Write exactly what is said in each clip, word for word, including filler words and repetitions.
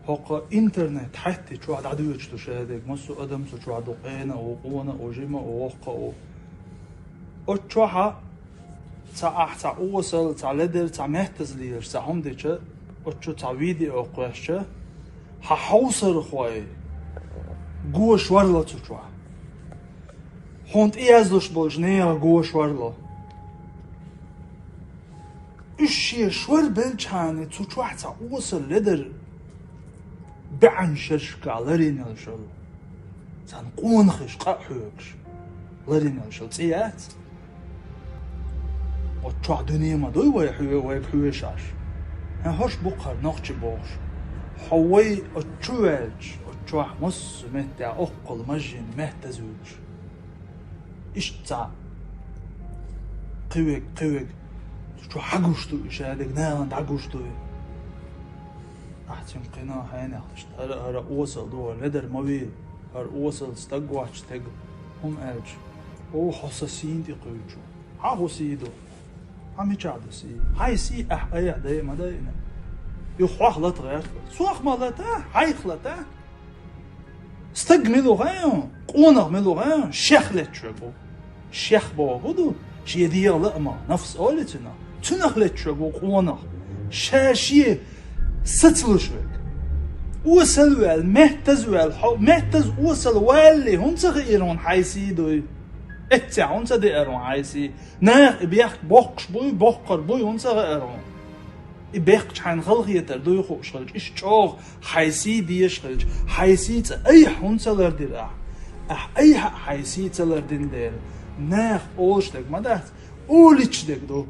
ХӀокху интернет хьаьтта чохь дӀадоьдуш ду шадерг, массо а адам цу чохь ду, къена а ву, къона а ву, жима а ву, воккха а ву. Оцу чохьа ца ахь, ца осал, ца ледар, ца меттаза лелаш, ца хӀума дича, оцу чу ца видео кхоьссича, хьан хьовсархой гуш варло цу чохь. Хьуна тӀеязлуш болчу нехан гуш варло. Уьш шен шор белчхьана цу чохь ца осал ледар баьӀан шершка ларийнал шал. Царна къонахаш къа а хьоьгуш. Ларийнал шал цӀе яц. Оцу чохь дуьне ма дуй вай хьоь-, вайга хьоьшуш. ХӀан, хӀорш бу-кх хӀара нохчи бохуш. Хьо вай оцу чу ваьлча, оцу чохь массо а меттехь оккхул мажжина меттаза вуьгуш. Иштта цхьа кхин верг, кхин верг. Чу хьагуш ду и шадерг, нахана дӀагуш ду и. Ахь цуьнга кхин а хьенех иштта. ХӀара, хӀара осал ду, хӀара ледар ма вийла. ХӀара осал стаг вац стеган. ХӀума аьлча, о, хьо сан сийна тӀе кхуьйчу. Хьан хӀун сий ду? Хьан мичахь ду сий? Хьайн сий ахь айхьа дай а ма дайна. Юха хьох лата гӀерта. Сох ма лата, хьайх лата. Стаг мила ву хаьий хьуна? Къонах мила ву хаьий хьуна? Шех леташ верг ву. Шех боху хӀун ду? Шен дегӀан лаамах, нафс олу цунах. Цунах леташ верг ву къонах. Ша шен сацалуш верг. Осал ваьлла, меттаза ваьлла, хьо меттаза осал валале, хӀунда ца хиира хьуна хьайн сий дуй? Эццехь хӀунда ца деара хьуна хьайн сий? Наха и бехк боккхуш буй, боккхур буй, хӀунда ца хиира хьуна? И бехкаш хьайна халахетар дуй хууш хилча, иштта чӀогӀа хьайн сий дезаш хилча, хьайн сий цӀа айхьа хӀунда ца лардира ахь? Ахь айхьа а хьайн сий ца лардина дела, наха олуш дерг ма дац, олуьйтуш дерг ду.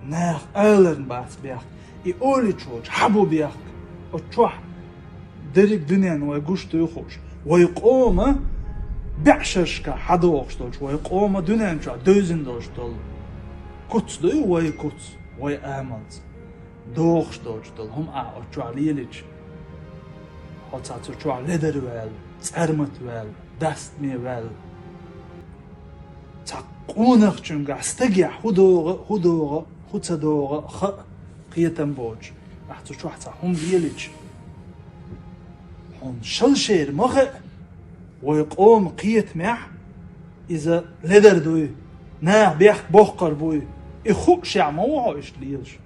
Наха аларна бац бехк, и олуьйтуш волчу хьан бу бехк? Оцу чохь дерриг дуьненна вай гуш дуй хууш, вай къоман беӀшершка хьадохуш долчу, вай къоман дуьнен чохь девзина долуш долу куц дуй, вай куц, вай амалца дохуш долчу долу хӀума ахь оцу чохь лелийча, хьо цхьа цу чохь ледар ваьлла, цӀармат ваьлла, дастаме ваьлла. Цхьа къонахчуьнгахь стагехь хӀун догӀу, хӀун догӀу, хӀун ца догӀу хаа кхетам боцуш, ахь цу чохь цхьа хӀума лелийча, хьуна шал шера ма хаьа, вай къоман кхетамехь иза ледар дуй, наха бехк боккхур буй, и хуушехь ма ву хьо иштта лелаш.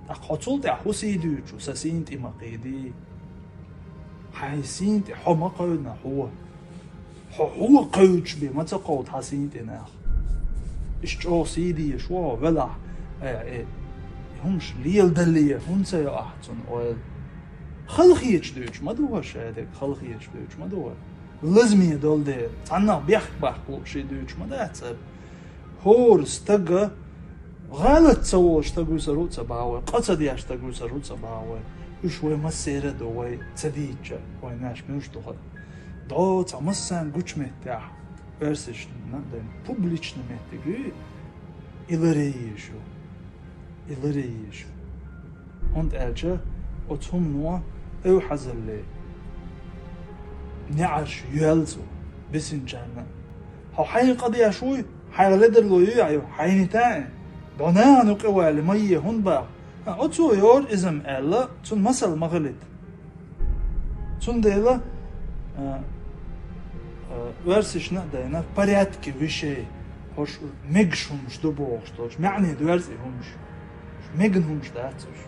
ТӀаккха хьо цул тӀаьхьа хӀун сий дуьйцу, сан сийна тӀе ма кхийдий? Хьайн сийна тӀе хьо ма кхевдина хьо. Хьо хьо кхевдаш бен ма ца кховда хьан сийна тӀе нах. Иштта чӀогӀа сий дезаш ву хьо велахь, э, э, хӀумаш леладале, хӀунда ца йо ахь цунна ойла? Халахеташ дуьйцуш ма ду хӀара шадерг, халахеташ дуьйцуш ма ду хӀара. Лазаме долу дела, цхьаннах бехк баккха лууш дуьйцуш ма дац хӀара. ХӀора стага гӀалат ца волу стаг вуьсур ву ца боху вай, къа ца деш стаг вуьсур ву ца боху вай. Уьш вай массеран а ду, вай ца дийцча, вайн нах муьлш ду хӀара. ДӀо цхьа массарна гучу меттехь, оьрсашна а дайна, публичный меттиг ю и, и ларъян езаш ю. И ларъян езаш ю. ХӀунда аьлча оцу хӀумано эвхьазалле неӀарш йоьлла цо бисинчарна. Хьо хьайна къа деш вуй, хьайх ледарло юй хьайна таьӀна? ДӀо нахана юкъа вале, ма е, хӀунда боху? А, оцо йора иза-м аьлла, цунна масал ма хилийта. Цундела, а, а, оьрсашна а дайна, в порядке вещей, хӀорш мегаш хӀумаш ду бохуш долчу маьӀне доьрзу и хӀумаш. Мегна хӀумаш дац уьш.